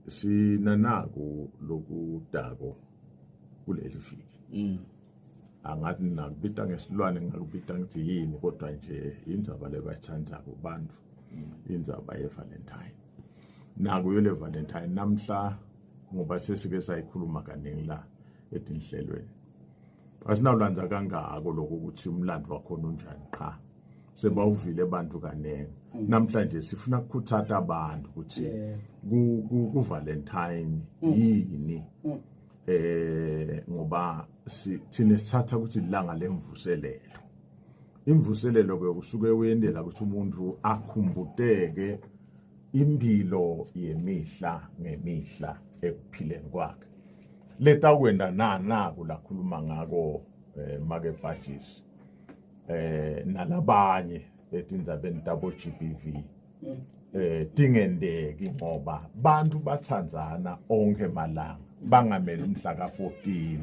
Sinanaku lokudako kuleli viki. Angathi nakubita ngesilwane, ngakubita ngithi yini, kodwa nje indzaba lebayithandzako bantu, indzaba ye-Valentine. Nakuyo le Valentine namhla, ngoba sesike sayikhuluma kaningi la etinhlelweni, asinawulandza kangako lokho ukuthi umlando wakhona unjani. Qha sebawuvile abantu kaningi. Namhlanje sifuna ukukhuthatha abantu ukuthi ku Valentine yini, ngoba thina sithatha ukuthi ilanga lemvuselelo. Imvuselelo ke usuke wendela ukuthi umuntu akhumbuteke impilo yemihla ngemihla ekuphileni kwakhe, letakwenda naku lakhuluma ngako make Bhajisi nalabanye etindzabeni tabo GBV tingendeki, ngoba bantu bathandzana onke malanga, bangameli umhla ka14.